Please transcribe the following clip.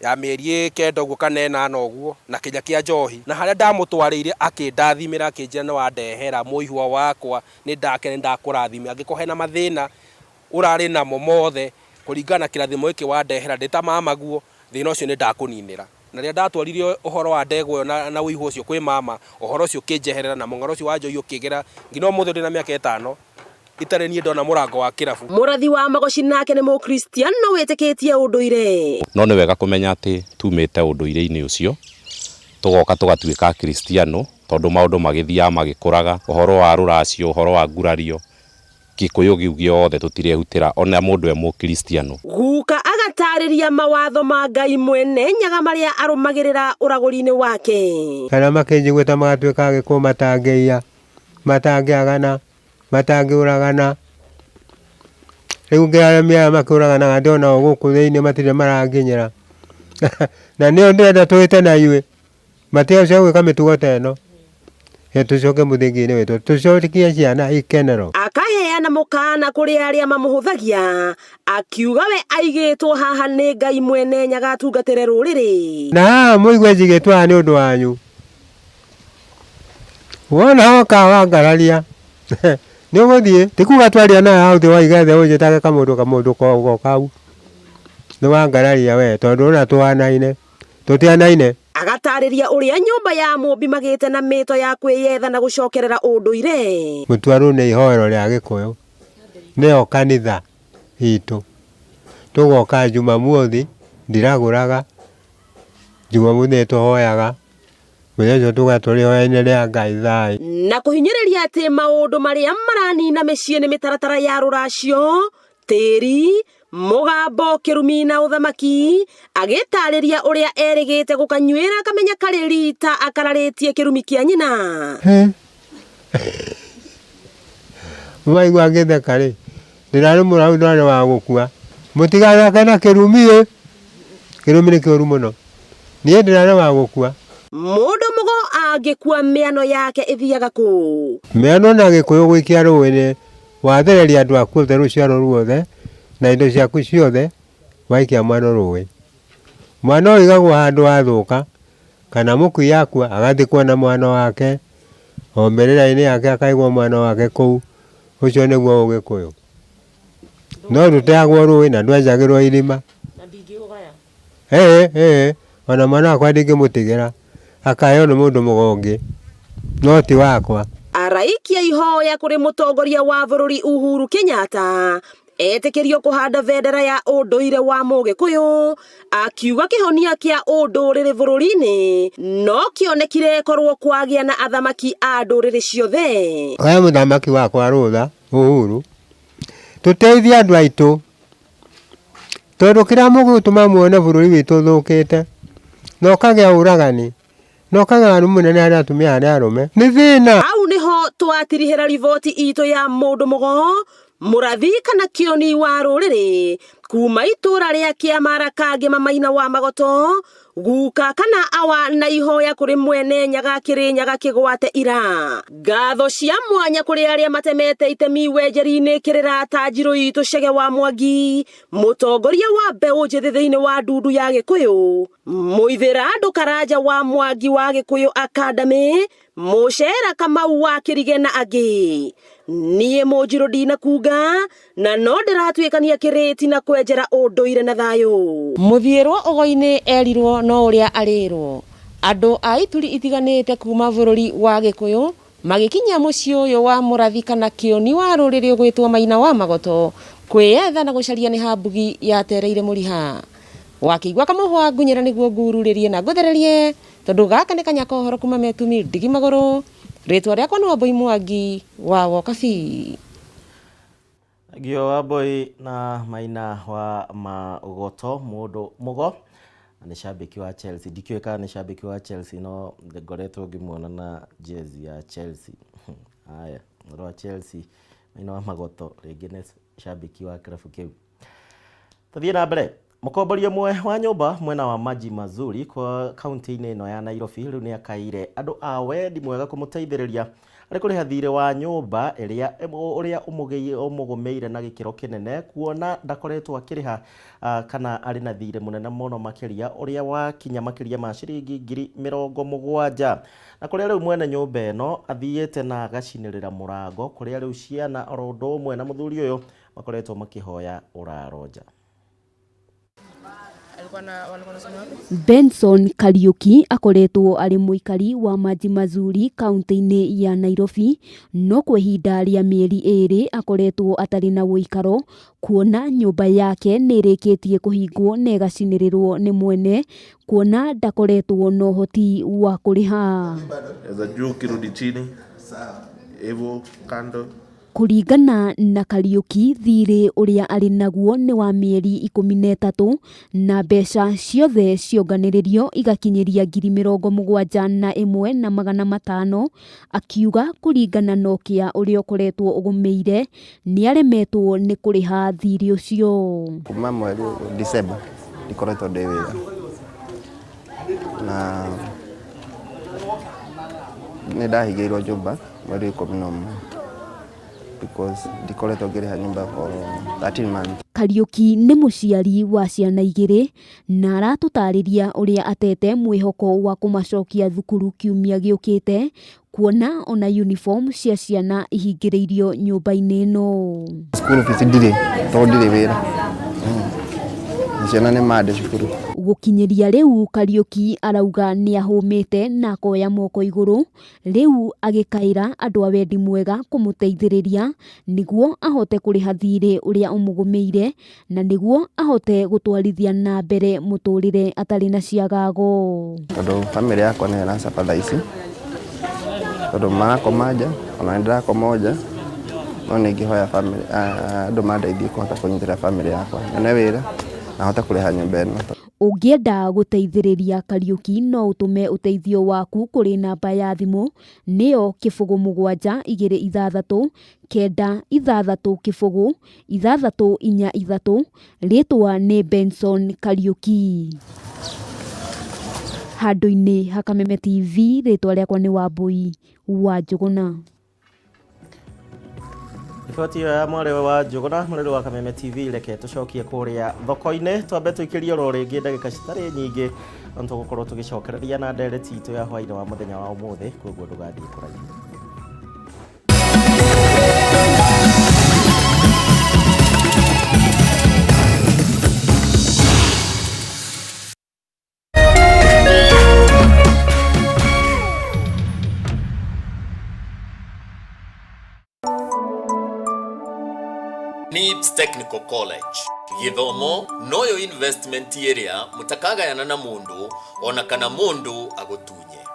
Ya mĩeri ĩkenda ũguo kana ĩnana ũguo, na kĩnya kĩa njohi. Na harĩa ndamũtwarĩire akĩndathimĩra akĩnjĩra nĩ wandehera mũihwa wakwa, nĩ ndakena nĩ ndakũrathimĩra. Angĩkorwo hena mathĩna ũrarĩ namo mothe, kũringana na kĩrathimo gĩkĩ wandehera ndĩ ta mamaguo, thĩna ũcio nĩ ndakũninĩra. Na rĩrĩa ndatwarire ũhoro wa ndegwa ĩyo na ũihwa ũcio kwĩ mama, ũhoro ũcio ũkĩnjeherera na mũng'aro ũcio wa njohi ũkĩgera nginya ũmũthĩ ndĩna mĩaka ĩtano itarĩ niĩ ndona mũrango wa kĩrabu. Mũrathi wa Magoci nake nĩ Mũkristiano wĩtĩkĩtie ũndũire. No nĩ wega kũmenya atĩ tumĩte ũndũire-inĩ ũcio, tũgoka tũgatuĩka Akristiano, tondũ maũndũ magĩthiaga magĩkũraga, ũhoro wa rũracio, ũhoro wa ngurario, Gĩkũyũ gĩu gĩothe tũtirehutĩra ona mũndũ e Mũkristiano. Guka agatarĩria mawatho ma Ngai Mwene Nyaga marĩa arũmagĩrĩra ũragũri-inĩ wake. Kana makĩnjigua ta magatuĩka Agĩkũyũ matangĩiya, matangĩagana, matangĩũragana. Rĩu ngĩraremia aya makĩũraganaga ndĩrona o gũkũ thĩinĩ matirĩ maranginyĩra. Na nĩo ndĩrenda tũhĩte na ithuĩ. Matigacoke gwĩka mĩtugo ta ĩno. Tũcoke mũthingi-inĩ witũ, tũcokie ciana ikenero. Akaheana mũkaana kũrĩ arĩa mamũhũthagia, akiuga we aigĩtwo haha nĩ Ngai Mwene Nyaga atungatĩre rũrĩrĩ. Na haha mũigue njigĩtwo haha nĩ ũndũ wanyu. Wona woka wangararia nĩ ũgũthiĩ. Ti kuga twaria nawe hau thĩ waiga thĩ ũnjĩtage kamũndũ kamũndũ ko kau. Nĩ wangararia we tondũ ũrona tũhanaine. Tũtianaine. Agatarĩria ũrĩa nyũmba ya Mũmbi magĩte na mĩto ya kwĩyetha na gũcokerera ũndũire. Mũtuarũ nĩ ihoero rĩa Gĩkũyũ, nĩyo kanitha itũ. Tũgoka Jumamothi, ndiragũraga, Jumamothi nĩ tũhoyaga, mũthenya ũcio tugaga tũrĩ ihoya-inĩ rĩa Ngai thayũ. Na kũhinyĩrĩria atĩ maũndũ marĩa maranina mĩciĩ nĩ mĩtaratara ya rũracio, tĩri, mũgambo, kĩrumi na ũthamaki, agĩtarĩria ũrĩa erĩgĩte gũkanyuĩra akamenya karĩ rita akararĩtie kĩrumi kĩa nyina. Waigua ngĩtheka rĩ, ndĩrarĩ mũrwaru ndarĩ wa gũkua. Mũtigathake na kĩrumi ĩ, kĩrumi nĩ kĩũru mũno. Niĩ ndĩrarĩ wa gũkua. Mũndũ mũgo angĩkua mĩano yake ĩthiaga kũ? Mĩano na Gĩkũyũ gũikia rũĩ nĩ wathereria andũ aku othe rũciaro ruothe na indo ciaku ciothe waikia mwano rũĩ. Mwana ũigagwo handũ hathũka kana mũkui akua agathikwo na mwana wake o mbĩrĩra-inĩ yake akaigwo mwana wake kũu, ũcio nĩguo ũgĩkũyũ. No ndũteagwo rũĩ na ndwenjagĩrwo irima. Ĩĩ ĩĩ ona mwana wakwa ndingĩmũtigĩra akaheo nĩ mũndũ mũgo ũngĩ no ti wakwa. Araikia ihoya kũrĩ mũtongoria wa bũrũri Uhuru Kenyatta etĩkĩrio kũhanda bendera ya ũndũire wa Mũgĩkũyũ, akiuga kĩhonia kĩa ũndũrĩrĩ bũrũri-inĩ no kĩonekire korwo kwagĩa na athamaki a ndũrĩrĩ ciothe. We mũthamaki wakwa rũtha Uhuru, tũteithie andũ aitũ Tondũ kĩrĩa mũgũtũma muone bũrũri witũ ũthũkĩte, na ũkagĩa ũragani, na ũkagĩa waganu mũnene harĩ atumia harĩ arũme, nĩ thĩna. Hau nĩho twatirihĩra riboti itũ ya mũndũ mũgo, mũrathi kana kĩoni wa rũrĩrĩ, kuma itũra rĩa Kĩamara Kangĩma Maina wa Magoto, Guka kana awa na ihoya kũrĩ mwene Nyaga Kĩrĩnyaga kĩgwate ira. Ngatho cia mwanya kũrĩ arĩa matemete itemi wenjeri-inĩ kĩrĩra ta Njirũ itũ Chege wa Mwangi, mũtongoria wa mbeũ njĩthĩ thĩinĩ wa ndundu ya Gĩkũyũ, Mũithĩrandũ Karanja wa Mwangi wa Gĩkũyũ Academy, Mũcera Kamau wa Kĩrige na angĩ. Niĩ Mũnjirũ ndinakunga na no ndĩratuĩkania kĩrĩti na kwenjera ũndũire na thayũ. Mũthiĩrwo ũgo-inĩ erirwo no ũrĩa arĩrwo. Andũ a ituri itiganĩte kuma bũrũri wa Gĩkũyũ magĩkinyia mũciĩ ũyũ wa mũrathi kana kĩoni wa rũrĩrĩ ũgwĩtwo Maina wa Magoto kwĩyetha na gũcaria nĩ ha mbugi yatereire mũriha. Wakĩigua kamũhwa ngunyĩra nĩguo ngururĩrie na ngũthererie tondũ gaka nĩ kanya ka ũhoro kuma Metumi ndigi magũrũ. Rĩtwa rĩakwa nĩ Wambũi Mwangi wa Wokabi. Thengio Wambũi na Maina wa Magoto mũndũ mũgo na nĩ cambĩki wa Chelsea. Ndikĩũĩ kana nĩ cambĩki wa Chelsea no ngoretwo ngĩmuona na jezi ya Chelsea. Haya, ũhoro wa Chelsea Maina wa Magoto rĩngĩ nĩ cambĩki wa kĩrabu kĩu. Tũthiĩ na mbere. Mũkombori ũmwe wa nyũmba mwena wa Maji Mazuri kwa kaunti-inĩ ĩno ya Nairobi rĩu nĩ akaĩire andũ a wendi mwega kũmũteithĩrĩria Arĩ kũrĩha thirĩ wa nyũmba ĩrĩa ũrĩa ũmũgũmĩire na gĩkĩro kĩnene kuona ndakoretwo akĩrĩha kana arĩ na thirĩ mũnene mũno makĩria ũrĩa wakinya makĩria ma ciringi 70,000 na kũrĩa rĩu mwene nyũmba ĩno athiĩte na agacinĩrĩra mũrango kũrĩa rĩu ciana oro ũndũ ũmwe na mũthuri ũyũ makoretwo makĩhoya ũraro nja. Benson Kariuki akoretwo arĩ mũikari wa Maji Mazuri kaunti-inĩ ya Nairobi, no kwa ihinda rĩa mĩeri 2 akoretwo atarĩ na ũikaro kuona nyũmba yake nĩ ĩrĩkĩtie kũhingwo na ĩgacinĩrĩrwo nĩ mwene kuona ndakoretwo na ũhoti wa kũrĩha. Za juu ukirudi chini hivyo kando. Kũringana na Kariuki, thirĩ ũrĩa arĩ naguo nĩ wa mĩeri 13 na mbeca ciothe cionganĩrĩrio igakinyĩria 71,500, akiuga kũringana na ũkĩa ũrĩa ũkoretwo ũgũmĩire nĩ aremetwo nĩ kũrĩha thirĩ ũcio. Kuma mweri December ndikoretwo ndĩ wĩra na nĩ ndahingĩirwo nyũmba mweri 11 because ndikoretwo ngĩrĩha nyũmba for 13 months. Kariuki nĩ mũciari wa ciana 2 na aratũtarĩria ũrĩa atete mwĩhoko wa kũmacokia thukuru kiumia gĩũkĩte kuona ona uniform cia ciana ihingĩrĩirio nyũmba-inĩ ĩno. School fees ndirĩ tondũ ndirĩ wĩra. Ciana nĩ mande cukuru. Gũkinyĩria rĩu Kariuki arauga nĩ ahũmĩte na akoya moko igũrũ, rĩu agĩkaĩra andũ a wendi mwega kũmũteithĩrĩria nĩguo ahote kũrĩha thirĩ ũrĩa ũmũgũmĩire na nĩguo ahote gũtwarithia na mbere mũtũrĩre atarĩ na ciagago. Tondũ family yakwa nĩyo ĩracaba thaa ici, tondũ marakoma nja, ona nĩ ndĩrakoma nja, no nĩ ingĩhoya family, andũ mandeithie kũhota kũnyitĩrĩra family yakwa, nyone wĩra na hote kũrĩha nyũmba ĩno. Ũngĩenda gũteithĩrĩria Kariuki no ũtũme ũteithio waku kũrĩ namba ya thimũ nĩyo 0 7 2 6 9 6 0 6 4 3, rĩtwa nĩ Benson Kariuki. Handũ-inĩ ha Kameme TV, rĩtwa rĩakwa nĩ Wambui wa Njũgũna. Riboti ĩyo ya mwarĩ wa Njũgũna mũrĩrĩ wa Kameme TV, reke tũcokie kũrĩa thoko-inĩ twambe tũikĩrie oro rĩngĩ ndagĩka citarĩ nyingĩ na tũgũkorwo tũgĩcokereria na ndereti itũ ya hwaĩ-inĩ wa mũthenya wa ũmũthĩ, koguo ndũgathiĩ kũraihu. NIBS Technical College gĩthomo noyo investment ĩrĩa mũtakagayana na mũndũ ona kana mũndũ agũtunye.